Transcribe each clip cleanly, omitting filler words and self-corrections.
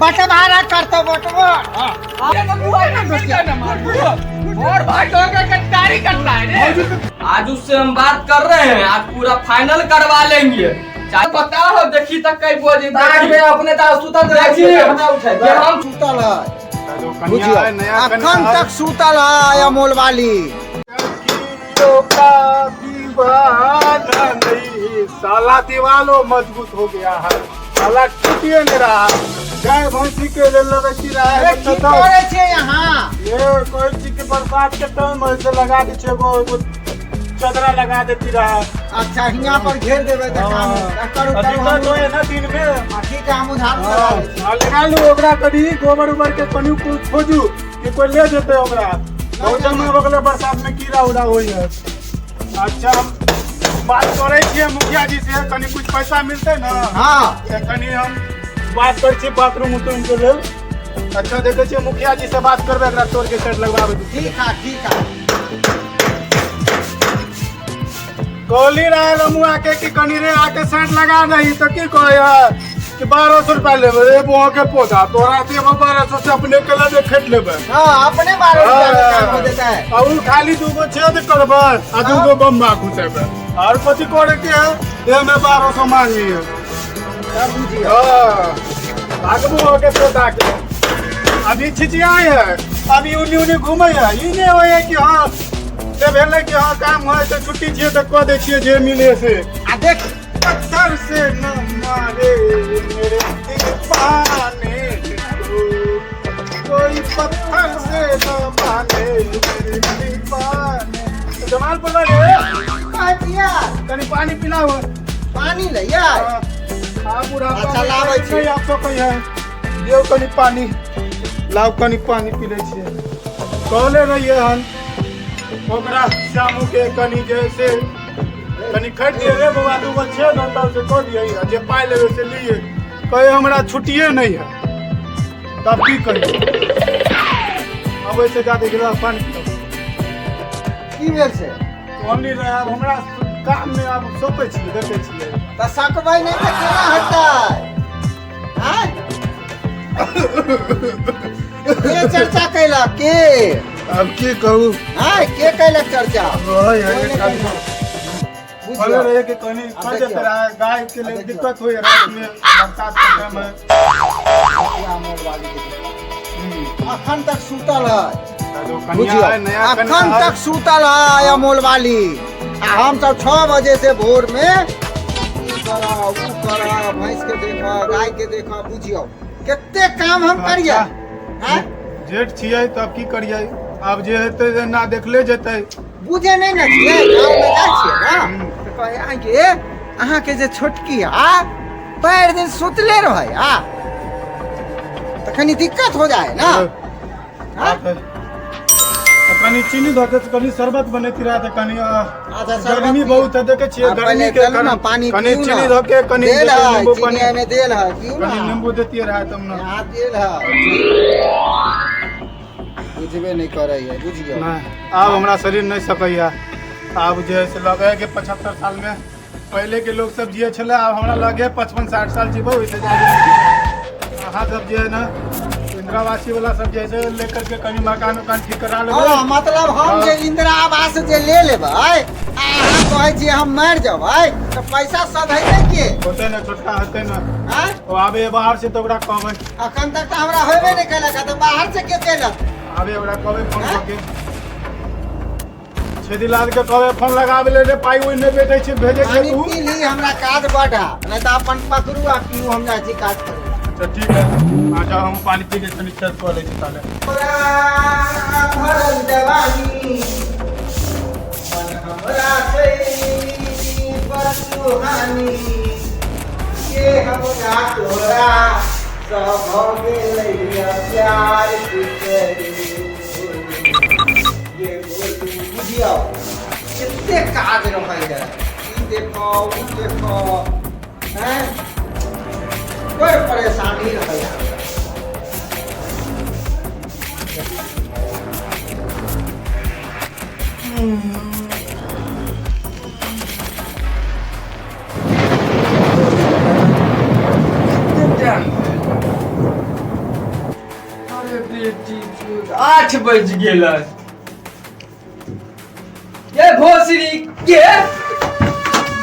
बंटवारा करतो बंटवारा। और भाई तो गद्दारी करता है रे। आज उससे हम बात कर रहे हैं, आज पूरा फाइनल करवा लेंगे। चाहे पता हो देखी तक कई बोझ ताक में अपने ता सुतल रहै देखिए। छियै, हमरा उठेबै। ये हम सुतल है बुझियो, अखन तक सुतल है अमोल वाली। दीवाना नहीं, साला दीवालो मजबूत हो गया है, साला टूटिए नहीं रहा। गाय भैंसी के लेल लगै छी रहा अरे की करै छियै यहाँ? ये कोई चीज के बरसात के टाइम ऐसे लगा दे छे, एगो एगो चदरा लगा देती रहा। अच्छा, हियां पर घेर देबै तऽ काम हाँ। करू करू। दिक्कत हम होय ना दिन में। हाँ, ठीक है, हम उधार लगा दै छी। हाँ, लगा लू ओकरा। कनी गोबर उबर के कनी कुछ खोजू कि कोई ले जेतै ओकरा। बहुत जमा हो गेलै, बरसात में कीड़ा उड़ा होइ है। अच्छा, हम बात करै छियै मुखिया जी से, कनी कुछ पैसा मिलतै ने। हाँ। तऽ कनी हम बात करै छियै बाथरूम उथरूम के लेल। अच्छा, देखै छियै, मुखिया जी से बात करबै, एकरा तोड़ के सेट लगवाबै। ठीक है, ठीक है। कहली रहे रमु आके कि कनी रे आके सेट लगा दही, तऽ की कहै है कि 1200 रुपया लेबै। रे बोह के पौधा, तोरा देबो 1200 से अपने के लगे खेत लेबै। हाँ, अपने 12 रुपया में काम हो देता है। आ उ खाली दूगो छेद करबै आ दूगो बम्बा घुसेबै, और कथी करे के है? एमे 1200 मांगी है। तब बुझियो। हाँ, भागबू हो के पोता के अभी छिचियाई है, अभी उन्नी उन्नी घूमै है। ई नहि होइ है कि हाँ से भेलै कि हाँ काम है तऽ छुट्टी छियै तऽ कऽ दै छियै जे मिले से। आ देख। पत्थर से न मारे मेरे दीवाने को, कोई पत्थर से न मारे मेरे दीवाने। जमाल पर रे। काय पिया? कनी पानी पिलाओ। पानी ले यार। हाँ, बुढ़ापा अच्छा, में लाबै छी। नहीं आप सकै है। दियौ कनी पानी, लाउ कनी पानी पी लै छियै। कहले रहियै हन ओकरा श्यामू के कनी जे से कनी खरीद दिए रे बौआ, दूगो छेद होता से कऽ दियै आ जे पाइ लेबै से लिए। कहे हमरा छुट्टिए नहीं है, तब की करियै? अब ऐसे जादे गिलास पानी पिलाउ। की भेल से? कहली रहे, आब हमरा काम में आब सकै छियै, देखै छियै। तऽ सकबै नहि तऽ केना हेतै? आँय, के चर्चा कैलक के? आब की कहू? आँय, के कैलक चर्चा? रहै है कोइ नहि एक आदमी। कैलक। कहले बुझियौ। रहे कि कनी आब कह देखियौ। जेते रहे, गाय के लिए आब देखियौ। दिक्कत होय रात में बरसात के समय। देखियौ, अमोल वाली के देखियौ। अखन तक सुतल है। बुझियौ, अखन तक सुतल है अमोल वाली आ हम सब 6 बजे से भोर में ई करऽ ऊ करऽ, भैंस के देखऽ, गाय के देखऽ, बुझियौ कते काम हम करियै। आँय? जेठ छियै तब की करियै? आब जे हेतै से ना देखले जेतै। बुझे नहि ने छियै? गाँवमे जाइ छियै ने तऽ कहै अहाँके अहाँके जे छोटकी आ भरि दिन सुतले रहै आ तऽ कनी दिक्कत हो जाए ना। हाँ? बात है। तऽ कनी चीनी धऽ के कनी शरबत बनेती रहे तऽ कनी अच्छा, शरबत गर्मी पी- बहुत है, देखै छियै आ गर्मी पहिले के चलू ना, कारण। पानी कनी पीऊ चीनी ना। धऽ के कनी देल है नींबू चीनी पानी एहिमे देल है, पीऊ ना। कनी नींबू देतियै रहे तब ने। यहाँ तेल है। बुझबे नहि करै है, बुझियौ। नहि, आब हमरा शरीर नहि सकैया। आब जे है से लगे है कि 75 साल में पहले के लोग सब जिए छलै, आब हमरा लगे 55-60 साल जीबो, ओहिसे ज्यादा नहि जीबै। अहाँ सब जे है ने इंदिरा आवासी वाला सब जे है से लेकर के कनी मकान उकान ठीक करा लेबै। हाँ, मतलब हम जे इंदिरा आवास जे ले लेबै आ अहाँ कहै छियै हम मरि जेबै तऽ पैसा सब हेतै के? होतै ने छोटका, हेतै ने। आँय? ओ आबे बाहर से तऽ ओकरा कहबै। अखन तक तऽ हमरा होबे नहि केलक तऽ बाहर से के केलक? आबे ओकरा कहबै फोन कऽ के, छेदीलाल के कहबै फोन लगाबै ले रे, पाइ ओइ नहि भेटै छै भेजै छै पानी तू। पी ली, हमरा काज बड है, नहि तऽ अपन पकड़ू आ पीऊ, हम जाइ छी काज करै। अच्छा, ठीक है। अच्छा, हम पानी पी के कनी चेक कऽ लै छी ताले। हमरा भरल जवानी मन हमरा छै बड़ सुहानी के हमरा तोरा सब भऽ गेलै प्यार की करू ये बोलू। बुझियौ, कते काज रहै है, ई देखो ऊ देखो, हैं, बड़ परेशानी रहै है। 8 बज गेल। ये भोसड़ी के,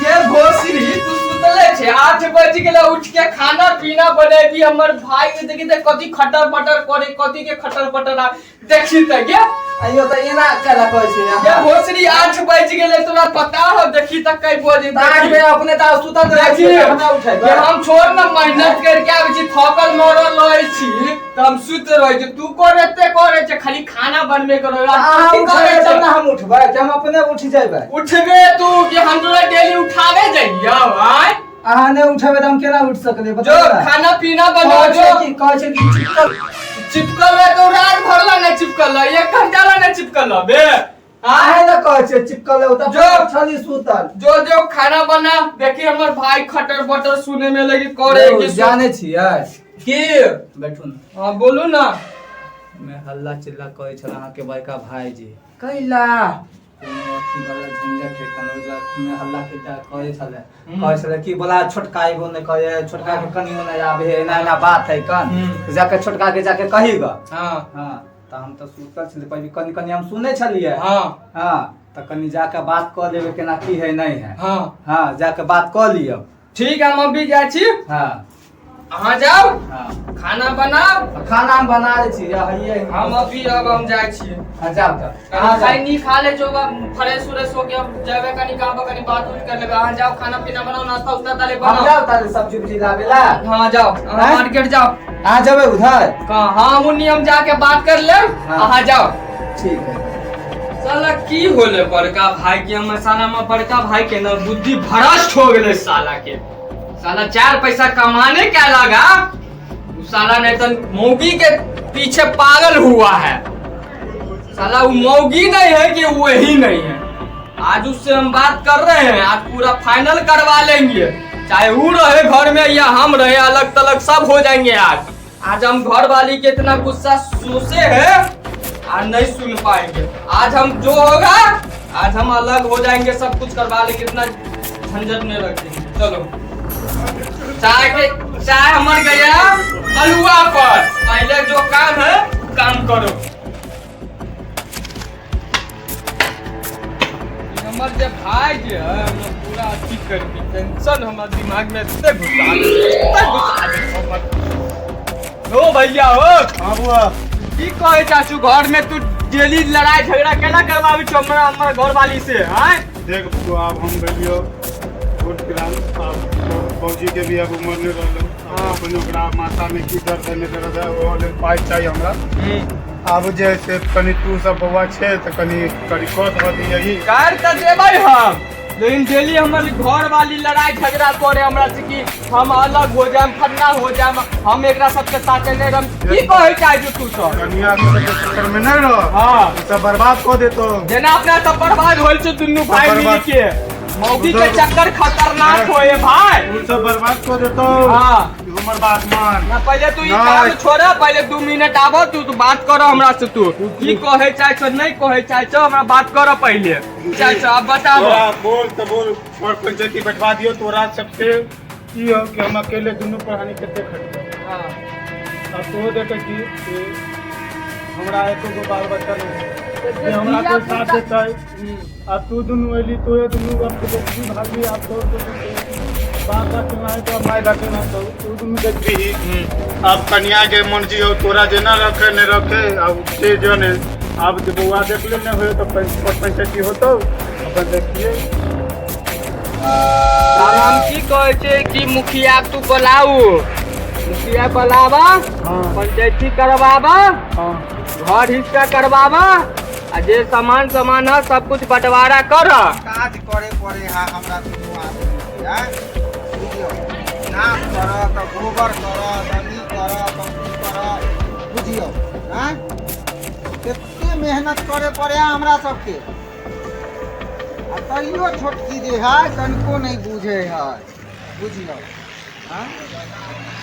ये भोसड़ी तू सुतले छे? 8 बज गेल, उठ के खाना पीना बनेबी। हमर भाई के देखी त कथी खटर पटर करे, कथी के खटर पटर आ देखी त गे। अइयो तऽ एना केला कहै छै ये अहाँ? भोसड़ी 8 बज गेल, तोरा पता हो? देखी त कै बजे। तऽ 8 बजे अपने तऽ सुतल रहै देखी छियै, तऽ हमरा उठेबै? ये हम छोड़ न, मेहनत करके आबै छी, थकल मरल रहै छी तऽ हम सुति रहै छी। तू कर एते करे छै, खाली खाना बनबे कर। तऽ अहाँ उठेबै तब ने हम उठबै, कि हम अपने उठि जेबै? उठबे तू कि हम तोरा डेली उठावे जइयौ? आय अहाँ नहि उठेबै तऽ हम केना उठि सकलियै? जो बताउ ने। खाना पीना बनाओ। कहै जो छै कि, कहै छै कि चिपकल। चिपकल रहे तो रात भर ला नहीं चिपकल रहे, 1 घंटा ला नहीं चिपकल रहे बे। आय अहाँ ने कहै छियै चिपकल है, ओ तऽ जो। छली सुतल। जो जो खाना बना। देखी हमर भाई खटर बटर सुने में लगी करे यौ, कि जानै छियै की? बैठू ने। हाँ बोलू ना। मैं हल्ला चिल्ला कहै छल अहाँके बड़का भाईजी। कैला? कोनो अथी वाला झंझट है कनो जे हल्ला चिल्ला कहै छलै। कहै छलै कि बोला छोटका एगो नहि कहै, छोटका के कनियो नहि आबे है, एना एना बात है कन। जाके छोटका के जाके कही ग। हाँ तऽ हम तऽ सुतल छलियै, पहिले कनि कनि हम सुनै छलियै। हाँ तऽ कनि जाके बात कऽ लेबै, केना की है नहि है। हाँ जाके बात कऽ लिअ। ठीक है, हम अभी जाइ छी। अहाँ जाउ। खाना बनाउ। खाना हम बना दै छी, हइये। हम अभी अब हम जाइ छी। हाँ जाउ तऽ। कनि अहाँ जाउ। खैनी खा ले जो, फ्रेश उरेश हो के अब जेबै, कनि काम पर कनि बात उत कर लेबै। अहाँ जाउ, खाना पीना बनाउ, नाश्ता उस्ता ताले हम बनाउ। जाउ ताले सब्जी उब्जी लाबे ला। हाँ जाउ अहाँ। हैं? मार्केट जाउ। अहाँ जेबै उधर? कहाँ? हाँ मुन्नी, हम जाके बात कर लेब। अहाँ जाउ। ठीक है। साला की होले बड़का भाई के? हमर साला हमर बड़का भाई के ना बुद्धि भ्रष्ट हो गेलै साला के। साला 4 पैसा कमाने क्या लगा उ साला, नहीं तो मौगी के पीछे पागल हुआ है साला। वो मौगी नहीं है कि वही नहीं है। आज उससे हम बात कर रहे हैं, आज पूरा फाइनल करवा लेंगे, चाहे वो रहे घर में या हम रहे अलग तलग, सब हो जाएंगे आज। आज हम घर वाली के इतना गुस्सा सोचे है, आज नहीं सुन पाएंगे। आज हम जो होगा, आज हम अलग हो जाएंगे, सब कुछ करवा लेंगे, इतना झंझट नहीं रखेंगे। चलो चाय के चाय हमर गया हलुआ पर, पहले जो काम है काम करो। हमर जे भाई जे है, हमर पूरा अथी कर दी, टेंशन हमर दिमाग में एते घुसा दे, एते घुसा दे हमर। ओ भैया हो। हाँ बुआ। की कहै चाचू, घर में तू डेली लड़ाई झगड़ा केना करवाबी छौ हमरा हमर घरवाली से? आँय देख बुआ, आब हम भेलियो बूढ़ पुरान, आब फौजी के भी अब उम्र नहीं रहलो। आब अपन ओकरा माथा में की दर्द है नहि दर्द है, ओहो लेल पाइ चाही हमरा। आब जे है से कनि तू सब बौआ छै तऽ कनि कनि कऽ दहऽ यही। कर तऽ देबै हम, लेकिन डेली हमर घर वाली लड़ाई झगड़ा करे हमरा से कि हम अलग हो जाएम, फन्ना हो जाएम, हम एकरा सबके साथे नहीं रहम। की कहै चाहै छौ तू सब? कनिया के चक्कर में नहीं रह। ई सब बर्बाद कऽ देतो। जेना अपना सब बर्बाद होल छौ दुनू भाई मिल बर्बाद। के। मौगी के चक्कर खतरनाक होए भाई। उ सब बर्बाद कऽ देतो। हमर बात मान ना, पहले तू ई नहीं। काम छोड़, पहले 2 मिनट आबो तू, तू बात करो हमरा से। तू की कहे चाहे छो, नहीं कहे चाहे छो, हमरा बात करो पहले चाहे छो, अब बताबो। तोरा बोल तऽ बोल, पर पंचायती बैठवा दियो। तोरा सबसे की हो कि हम अकेले दुनू प्राणी कते खटबै। अब तो देखे छी कि हमरा एको गो बाल बच्चा नहीं है जे हमरा कोई साथ देतै। अब तू दुनू अयली, तोरे दुनू अब तो देखबी भाभी। आब तोर दुनू के बाप रखना है तो माय रखना है तो तू दुनू देखबी। अब कन्या के मर्जी हो, तोरा जेना रखे नहीं रखे, अब से जने। अब जे बौआ देख ले नहीं होय तो पंचायती होतो, अपन देखिए। आब हम की कहै छै कि मुखिया तू बोलाऊ, मुखिया बोलाबा। पंचायती करवाबा। घर हिस्सा करवाबा आ जे सामान सामान है सब कुछ बंटवारा कर। काज करे पड़े है हमरा दुनू आदमी के, आँय? बुझियौ, नाम कर तऽ गोबर कर तऽ ई कर तऽ ऊ कर, बुझियौ। आँय, कते मेहनत करे पड़े है हमरा सबके, आ तैयो छोटकी जे है तनिको नहि बुझे है, बुझियौ। आँय,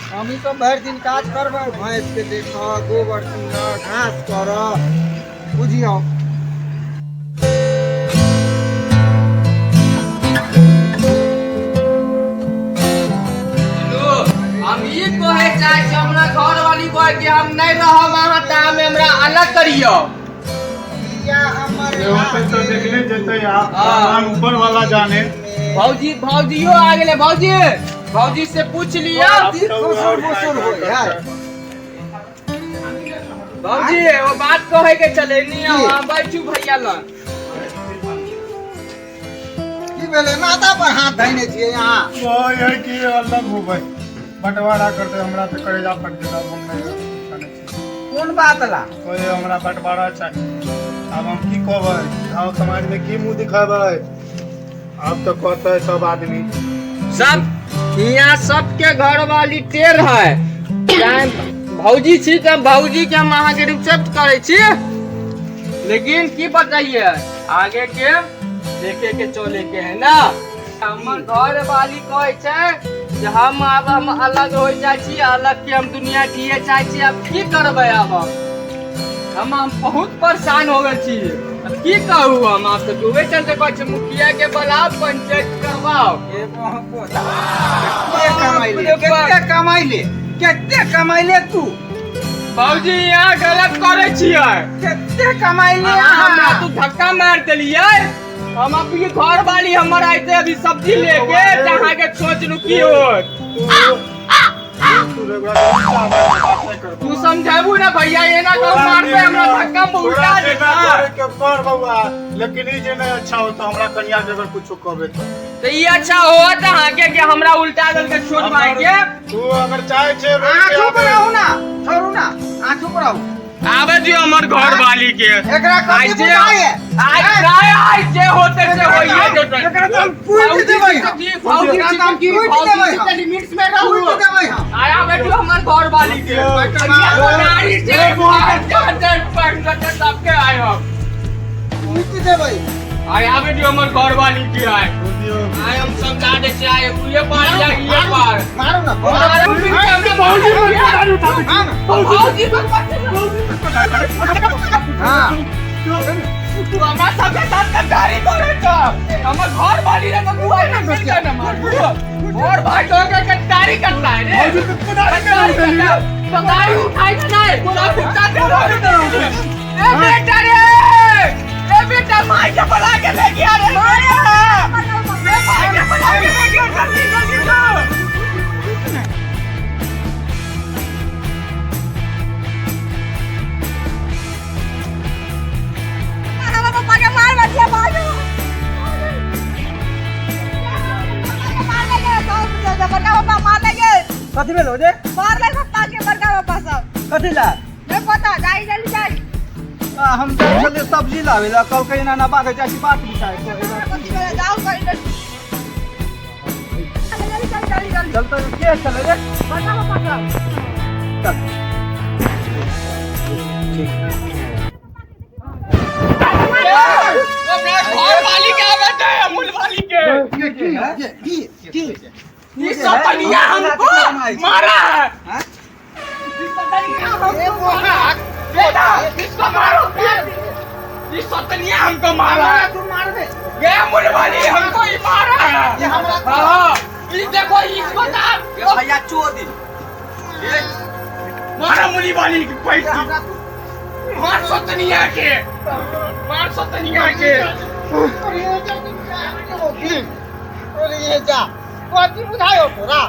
हमही सब भरि दिन काज करबै, भैंस के देखऽ, गोबर चूनऽ, घास करऽ, बुझियौ। हम ई कहे चाहे छी हमरा घर वाली कहे कि हम नहीं रहब अहाँ तामे हमरा अलग करियो। किया हमर होते तो देखले जेतै आप हाँ। भगवान ऊपर वाला जाने। भौजी भौजियो आ गेलै। भौजी भौजी से पूछ लियो। खुसुर फुसुर होय है। भौजी वो बात कहे के चले नी अहाँ बैठू भैया लग। की भेलै माथा पर हाथ धैने छियै अहाँ? वही है कि अलग होबै बंटवारा करते हमरा तऽ करेजा फट गेल। अब हम नहीं जानै छी। कोन बात ला? कहे हमरा बंटवारा चाही। आब हम की कहबै गाँव समाज में की मुंह दिखेबै? आब तऽ कहते सब आदमी सब यहाँ सबके घर वाली टेढ़ है। चाहे भौजी छी तऽ भौजी के हम अहाँके रिसेप्ट करै छी, लेकिन की बताइए आगे के देखे के चले के है ना। हमर घर वाली कहै छै जे हम आब हम अलग हो जाइ छी, अलग के हम दुनिया जिए चाहै छी। आब की करबै? आब हम बहुत परेशान हो गेल छी। अब की कहू हम आप सबके? उहे चलते कहै छी मुखिया के बुलाओ, पंचायत करवाओ। कते कमैले, कते कमैले, कते कमैले तू? भौजी यहाँ गलत करै छियै। कते कमैले अहाँ हमरा तू धक्का मार देलियै। हम अपनी घर वाली हमर आइते अभी सब्जी लेके तऽ अहाँके सोचलू की होत। तू समझाबू ना भैया, एना कहू मारते हमरा धक्का में उल्टा देता। के पर बउआ, लेकिन ई जे नहीं अच्छा होता हमरा कन्या के अगर कुछो कहबे तो तऽ ई अच्छा होत अहाँके कि हमरा उल्टा देलकै छोट भाई के। तू अगर चाहे छे रोड अहाँ पे चुप आबे। रहू ना, छोड़ू ना, अहाँ चुप रहू। आबे दियौ हमर घर वाली के। एकरा आइ कथी जे बुझाइए? आइ आइ आइ जे होते से होइए जेतै। एकरा तऽ हम कूटि देबै हम। भौजी एकरा तऽ हम भौजी कूटि देबै छी हम। तऽ लिमिट्स में रहू। कूटि देबै हम। आया बैठो हमर घर वाली के। नारी से सबके आए हम कूटि देबै। आया बैठो हमर घर वाली के। आए आए हम समझा दे छियै। आए ये पार जा ये पार मारू ना। भौजी हाँ ना। भौजी हाँ। तू हमरा सबके साथ गद्दारी करे छ। हमर घर वाली रे तो तू आइ ना मिल के ना मार और भाई तो के गद्दारी करता है रे। गद्दारी करता है। गद्दारी उठाई ना नहीं सब उठा दे ए बेटा रे, ए बेटा माई के बुला के ले गया रे। ए माई के बुला के ले गया, जल्दी जल्दी चल। हमर पप्पा के मार बैठिया मारू। मार लगे सब बड़का पप्पा मार लगे। कथी भेलो जे? मार ले पप्पा के बड़का पप्पा सब। कथी ला? नहीं पता, जाई जल्दी जाई। आ, हम जाइ छलियै सब्जी लाबै ला, कहलकै एना एना बात है, जाइ छी बात बिचार करै ला। कथी भेलै? जाउ कहीं जल्दी जल्दी जल्दी जल्दी जल्दी। चल तऽ के छलै रे? बड़का पप्पा सब। चल। हमरा घर वाली के आबे दे अमूल वाली के। की की की ये सतनिया हमको मारा है। हाँ? ये सतनिया हमको मारा है। बेटा इसको मारो। ये सतनिया हमको मारा है। तू मार दे। ये अमूल वाली हमको ही मारा है। ये हमरा हाँ ये देखो इसको ना भैया चोदी। मारा मुली वाली की पैसी। मार सतनिया के, मार सतनिया के। अरे ये जा कथी बुझायो तोरा?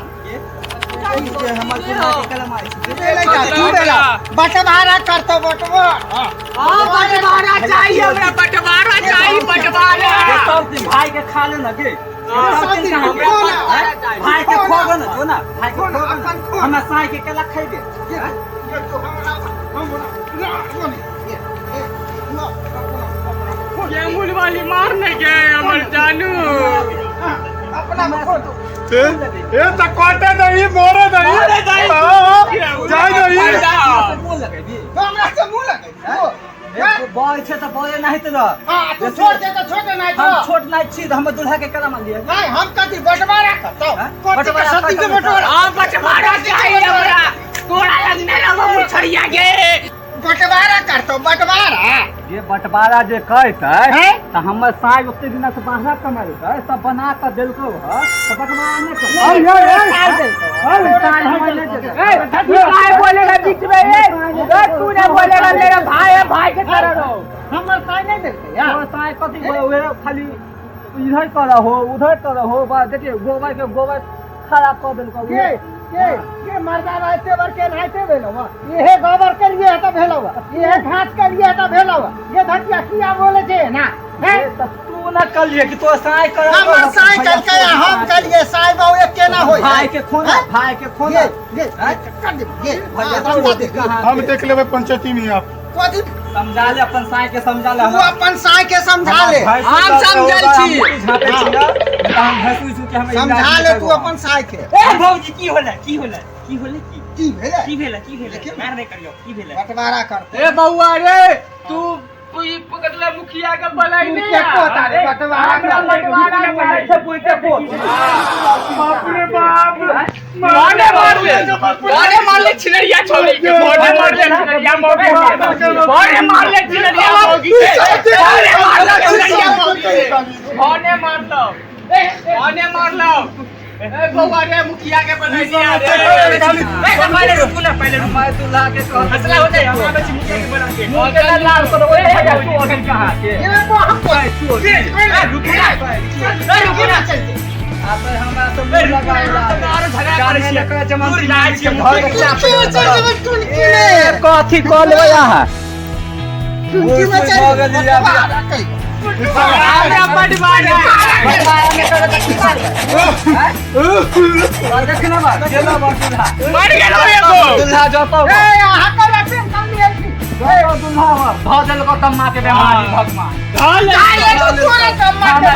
बंटवारा करतो बंटवारा। हाँ बंटवारा चाहिए हमरा, बंटवारा चाहिए, बंटवारा। सब दिन भाई के खा ले ना गे। सब दिन हमरा बंटवारा चाहिए। भाई के खोगो ना, जो ना भाई के खोगो ना। हमरा साई के केला खैबे। ये अमूल वाली मारने गए हमर जानू। अपना खोल। ए तऽ काटे दही मोरे दही। मोरे दही। हाँ, जाय दही। बोल लगेबी। हमरा से मुंह लगे। बॉय छै तऽ बॉय नहीं तऽ रह। हां तू छोड़ दे तऽ छोड़ दे नहीं हम तो छोट नहीं छी तऽ हमर दूल्हा के केना मानलियै? नहीं हम कथी बंटवारा करतो? हाँ? कथी के सती के बंटवारा? हाँ बंटवारा चाहिए हमरा। तोरा लगने रहो मुछड़िया के। बंटवारा करतो बंटवारा। जे बंटवारा जे कहतै हैं? त हमर साय ओते दिना से बाहर कमाइ है सब बना के देलको ह त बटवारा नहीं कर। ए तू काहे बोलेगा बीच में? ए तू ना बोलेगा, मेरा भाई है, भाई के तरह रहो। हमर साय नहीं देलकै यार। तोर साय कथी उहे खाली इधर कर हो उधर कर हो, बस देखिए गोबर के गोबर खराब कर देलको। के के मर्दा रहते बर के नहाइते भेलौ, इहे गोबर के लिए त भेलौ, इहे घास के लिए त भेलौ। ये धकिया किया बोले छै ना? हैं तू ना कलिए कि तो साय कर। हमर साय कलकै हम कलिए साय बाबू एक केना होय? भाई के खोना, भाई के खोना। ये कर दे ये हम देख लेबै पंचायती में। आप कथी समझा ले अपन साय के, समझा ले तू अपन साय के, समझा ले। हम समझल छी। हम भैंसू छी के हम समझा ले तू अपन साय के। ए भौजी की होले, की होले, की होले, की की भेलै, की भेलै, की भेलै? मार नहीं करियो, की भेलै? बंटवारा करते। ए बउआ रे, तू ई पकड़ले मुखिया के बोलाई नहीं। बंटवारा बंटवारा करै छै बुझते बोल। बाप रे बाप, मोने मार ले, मोने मार ले छिनरिया छोरी के, मोने मार ले छिनरिया मौगी के, मोने मार ले छिनरिया मौगी के, मोने मार ले छिनरिया मौगी के, मोने मार लो, मोने मार लो। ए बउआ रे, मुखिया के बनाई दिया रे। ए पहले रुकू ना, पहले रुकू। मैं दूल्हा के कह फैसला हो जाए, हम आबै छी मुखिया के बना के। मुंह के लाल करो ओए भैया तू अखन कहां के। ये को हम ए रुकू ना, ए रुकू ना। आप हमरा तो मुंह लगाएला और झगड़ा करै छियै, दूर जाइ छियै। घर के कथी कह लेबै अहाँ? टुनकी में चल बंटवारा कइल। हमरा बंटवारा देखना बा गेलो बा दूल्हा मर गेलो एगो दूल्हा जतो। ए अहाँ कर टेंशन लियै छी। जतो दूल्हा बा ध देलको तम्मा के बेमारी भगवान। आए तो तोरे कम्मा के।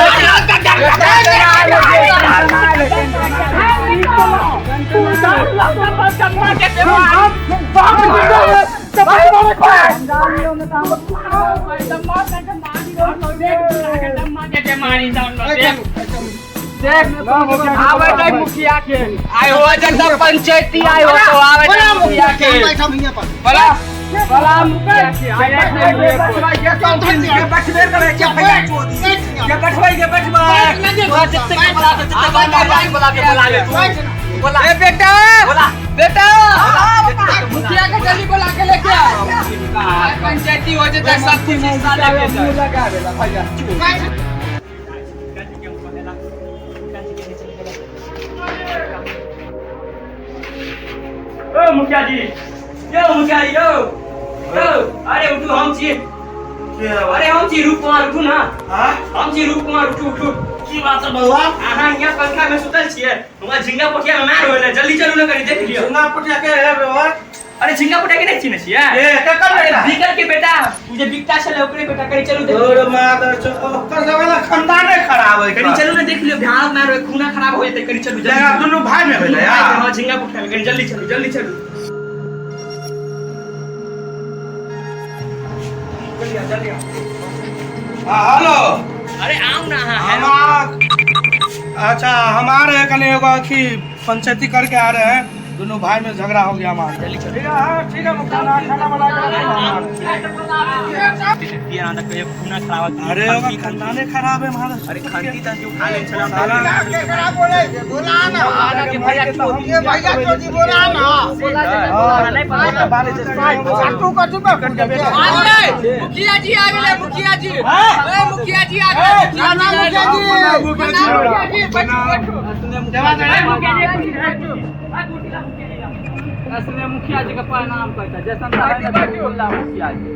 आवे दे मुखिया के, आय हो जब पंचायती आय हो तो आवे दे मुखिया के। बैठम हियां पर। बोला बोला मुखिया के आय के बैठबे करे के भैया चोदी के बैठबै के बैठबै तोरा जते के बोला जते बोला बोला के बोला ले तू बोला। ए बेटा, बोला बेटा, मुखिया के जल्दी बोला के लेके आ। पंचायती हो जते सब कुछ हिस्सा लेके मुंह जाए। लगावेला भैया चोदी। ओ मुखिया जी, यो मुखिया जी, यो यो, अरे उठू, हम छी, अरे हम छी रूप कुमार, उठू ना। हम छी रूप कुमार, उठू उठू। की बात है बउआ? अहाँ यहाँ पंखा में सुतल छियै, हमरा झिंगा पोठिया में मार होले, जल्दी चलू ना करी देख लियो। झिंगा पोठिया के है बउआ? अरे झिंगा पोठिया के नहीं चिन्है छियै? ए केकर अरे बेटा? बिकल के बेटा, उ जे बिकता छलै ओकरे बेटा, करी चलू देख। और मादर चो ओकर जमाना खानदाने खराब है। करी चलू ना देख लियो, भयानक मार होय, खूना खराब हो जेतै, करी चलू जल्दी। जगह दुनू भाई में भेलै यार। हां झिंगा पोठिया में, करी जल्दी चलू, जल्दी चलू। जल्दी आओ, जल्दी आओ। हां हेलो। अरे आउ ना अहाँ। हेलो। अच्छा हमारे कने एगो अथी पंचायती करके आ रहे हैं, दोनों भाई में झगड़ा हो गया हमारा। जल्दी चलो। ठीक है, हाँ ठीक है, खाना खाना बना के रखो। अरे ओकर खानदाने खराब है हमारा। अरे खंती तंती उठा ले चला। केकरा बोले छै? बोला ना के भैया चोदी। ये भैया चोदी बोला ना। कट्टू कट्टू पे मुखिया जी आ गेलै, मुखिया जी, ए मुखिया जी आ गेलै। प्रणाम मुखिया जी। मुखिया जी बैठू बैठू। असने मुखिया जी के प्रणाम करता जैसन बोला मुखिया जी।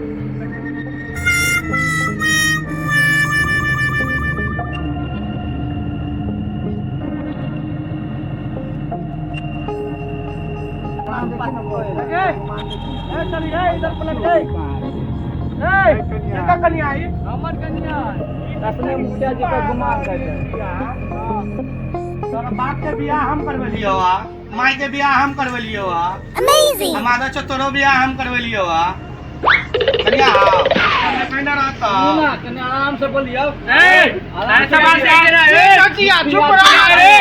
हमर कनिया असने मुखिया जी के गुमान करता। तोरा बाप के बियाह हम करबेलियो आ, माई के बियाह हम करबेलियो आ। Amazing! हमारा तोरो बियाह हम करबेलियो आ। कनिया आओ, कने रहता। ना कने आराम से बोलियो। ए ऐसा बात है ना। ए चचिया चुप रह रे।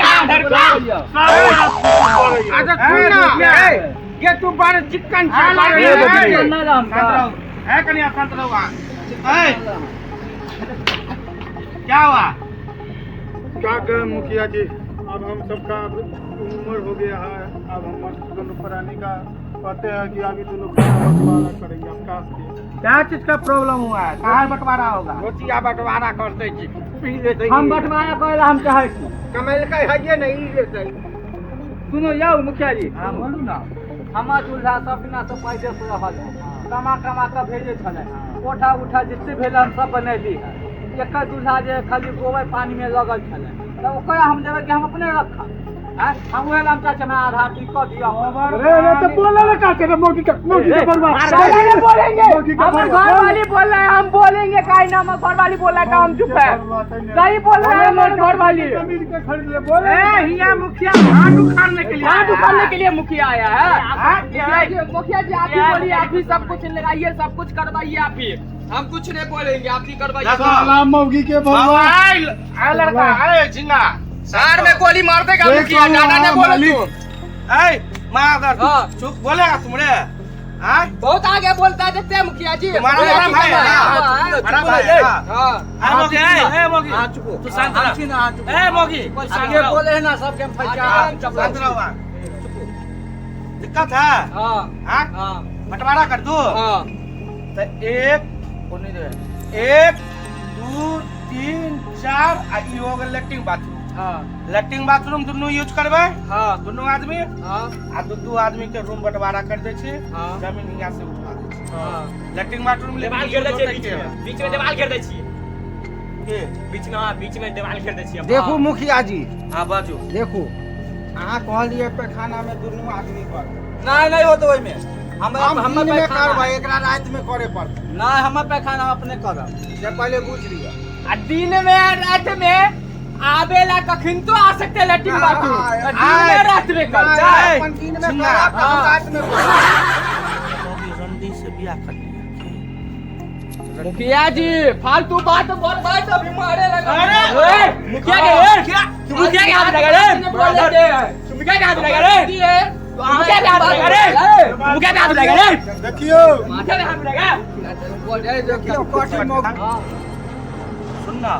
अच्छा सुन ना, ये तू बड़ चिकन छाला रे। शांत रहो। ए कनिया शांत रहो। ए क्या हुआ? क्या कहें मुखिया जी, अब हम सबका अब उम्र हो गया है। अब हम दोनों प्राणी का कहते हैं कि अभी दोनों बंटवारा करेंगे। अब का क्या चीज का प्रॉब्लम हुआ है? कहाँ बंटवारा होगा? रोटिया बंटवारा करते छी, पी लेते। हम बंटवारा करे ला हम चाहै छी। कमेलकै हइये नहि, ई लेतै। सुनो यौ मुखिया जी। हाँ बोलू ना। हमर दूल्हा सब दिना से पैदे से रहल है, कमा कमा के भेजे छलै, कोठा उठा जते भेल हम सब बनैली है। एकर दूल्हा जे खाली गोबर पानी में लगल छलै, तऽ ओकरा हम देबै कि हम अपने रखब? आँय, हम उहे ला हम चाहै छी हमरा आधा अथी कऽ दिअ। अरे अरे तो बोला ना, का करे मौगी का, मौगी का बर्बाद नहीं बोलेंगे, मौगी का हमारे बर्बाद। घर वाली बोल रहे हैं, हम बोलेंगे काहे ना? हमारे घर वाली बोल रहा है तो हम चुप है। सही बोल रहे हैं हमारे घर वाली। जमीन के खरीद ले बोले। ए हिया मुखिया भांड उखाड़ने के लिए हाथ आया उखाड़ने है। के लिए मुखिया आया है। हाँ? मुखिया जी, मुखिया जी आप ही बोलिए, आप ही सब कुछ लगाइए, सब कुछ करवाइए आप ही। हम कुछ नहीं बोलेंगे, आप ही करवाइए। देखो। साला मौगी के भगवान। मोबाइल आ लड़का, अरे झिंगा सर में गोली मार देगा देख मुखिया, लो, ज्यादा नहीं बोलो मालिक। तू। ए मार हाँ। चुप बोलेगा तुमरे? हाँ बहुत आगे बोलता है, देखते हैं मुखिया जी। तुम्हारा बड़ा भाई है ना? हाँ, बड़ा भाई है ना? हाँ। आ मोगी, ए ए मोगी, हाँ चुपो। तू शांत हम रह। छी ना, हाँ चुपो। ए मोगी, शांत आगे रहो। बोले है ना सबके हम फैचा। हाँ, चुप शांत रहो वहाँ। दिक्कत है? हाँ हाँ हाँ बंटवारा कर दो। हाँ तो एक कोनी दे, 1 2 3 4 आ ई हो गेल लैट्रिन बाथरूम। हाँ लैट्रिन बाथरूम दुनू यूज करबै हाँ दुनू आदमी। हाँ आ दू दू आदमी के रूम बंटवारा कर दै छी। हाँ। जमीन हियां से उठा दै छी। हाँ लैट्रिन बाथरूम देवाल घेर दै छियै बीच में, बीच में देवाल घेर दै छियै। के बीच में, हाँ बीच में देवाल घेर दै छियै। देखू मुखिया जी, हां बाजू। देखू अहाँ कहलियै पैखाना में दुनू आदमी कर। नहीं नहीं होत ओहिमे। हम हम हमर दिन में पैखाना करबै, एकरा राति में करे पड़तै। नहीं, हमर पैखाना हम अपने करब। से पहिले बुझि लिअ। आ दिन में रात में आवेला कखन तो आ सकते लैट्रिन बाथरूम। दिन में रात में कर नहि, जाए। अपन दिन में झिंगा। करब तऽ हम राति में करब। मोगी रंडी से बियाह कर लिया। मुखिया जी फालतू बात बोल भाई तो अभी मारे लगा। अरे! ए, मुखिया के ए, तू मुखिया के हाथ लगा रे, तू मुखिया के हाथ लगा रे, मुखिया के हाथ लगा रे, मुखिया के हाथ लगा रे, देखियो माथे में हाथ लगा। देखियौ कथी मौगी। सुन ना,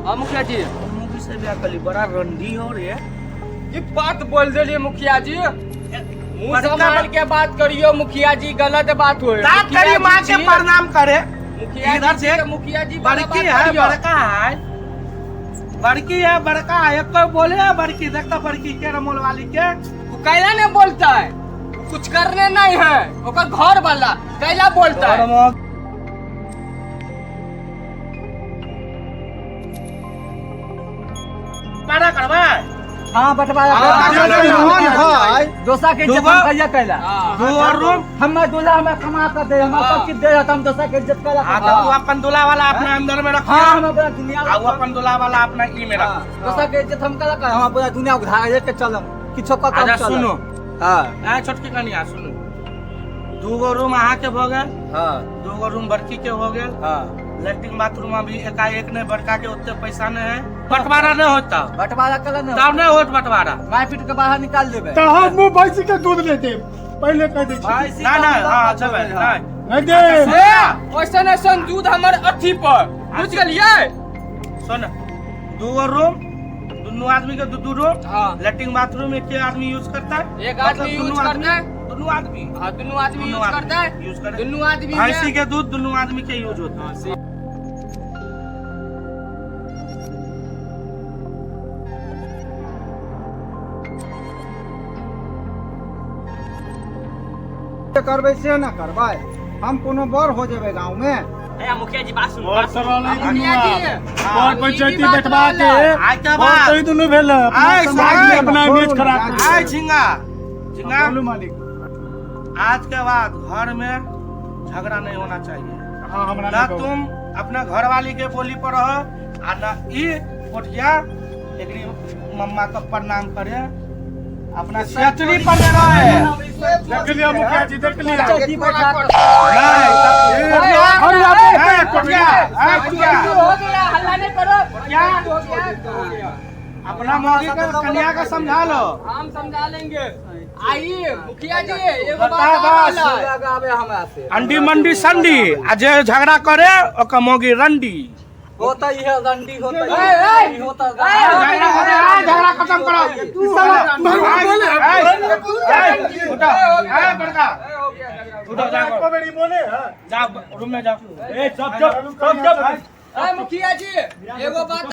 हाँ मुखिया जी, मोगी से बियाह कर ली, बड़ा रंडी हो रे। ये बात बोल देलिए मुखिया जी, मुंह बड़का संभाल के बात करियो मुखिया जी, गलत बात होए। बात करी, माँ के प्रणाम करे। मुखिया इधर जी से के मुखिया जी वाला बड़की बात है, करियो। बड़का है, बड़की है, बड़का है। एक कोई बोले है बड़की, देखता बड़की के रमोल वाली के। वो कैला नहीं बोलता है, वो कुछ करने नहीं है, ओकर घर वाला कैला बोलता है। बड़ा करवा। हाँ बंटवारा हाँ, कर। है दोसरा के इज्जत हम कहिया कैला? हाँ, दो और रूम। हमर दूल्हा हमरा कमा के दे, हमरा सब किछ दे, त हम दोसरा के इज्जत कैला? हाँ तो तू अपन दूल्हा वाला अपना अंदर में रख। हाँ, हम अपना दुनिया आ वो अपन दूल्हा वाला अपना ई में रख। दोसरा के इज्जत हम कैला कर? हम अपना दुनिया उधार लेके चलम, किछो क अच्छा के चलम। सुनो। हाँ आ छोटकी कनिया सुनो, दूगो रूम अहाँ के भ गेल, हाँ दूगो रूम बड़की के हो गेल। हाँ लैट्रिन बाथरूम अभी एकाएक नहीं, बड़का के ओते पैसा नहीं है। बंटवारा नहीं होता, बंटवारा कैला नहीं? तब नहीं होत बंटवारा। मार पीट के बाहर निकाल देबै। तऽ हम मुँह भैंसी के दूध ले देब, पहिले कह दै छी। ना ना, हाँ अच्छा भाई, नहीं नहि देब। ए, ओइसन ऐसन दूध हमर अथी पर बुझ गेलियै। सुन, दूगो रूम दुनू आदमी के दू दू रूम। हाँ। लैट्रिन बाथरूम एक आदमी यूज करता है, एक आदमी मतलब यूज दुनू करता है। दुनू आदमी। हाँ दुनू आदमी दुनू यूज आदमी करता है, यूज करे। दुनू आदमी में- भैंसी के दूध दुनू आदमी के यूज होता है। करबै से न करबै, हम कोनो बड़ हो जेबै गाँव में। ए मुखिया जी बात सुनू। बड़ सरल ई दुनू मुखिया जी, आब। बड़ पंचायती ई बात बैठबा के आइ के बड़ बाद तऽ ई दुनू भेल अपना आइ समाज में साहब, अपना छोड़ू इमेज ना, खराब राजू। आइ झिंगा झिंगा, बोलू मालिक। आज के बाद घर में झगड़ा नहीं होना चाहिए। हाँ हमरा ना नहि कहू। तुम अपना घरवाली के बोली पर रहो आ ना ई कोठिया एकरी मम्मा के प्रणाम करे, अपना छतरी पर ले रहे। देख लिया मुखिया जी, देख लिया। पंचायती बैठा के- नहीं ए, हम आबे। ए, कोठिया, ए, कोठिया। हो गया, हल्ला नहीं करो। क्या? हो गया, हो गया। अपना मौगी का कन्या का समझा लो। हम समझा लेंगे। आइए मुखिया जी, एगो बता बात और बस। वाला है। लगावे हमरा से। अंडी मंडी संडी आ जे झगड़ा करे ओकर मौगी रंडी। होता इहे रंडी होता ए, ई होता झगड़ा झगड़ा खत्म करो। उठो ए बड़का, उठो, जाओ। एको बेरी बोले है। जाओ रूम में जाओ। ए, चुप चुप चुप चुप। मुखिया जी एगो बात।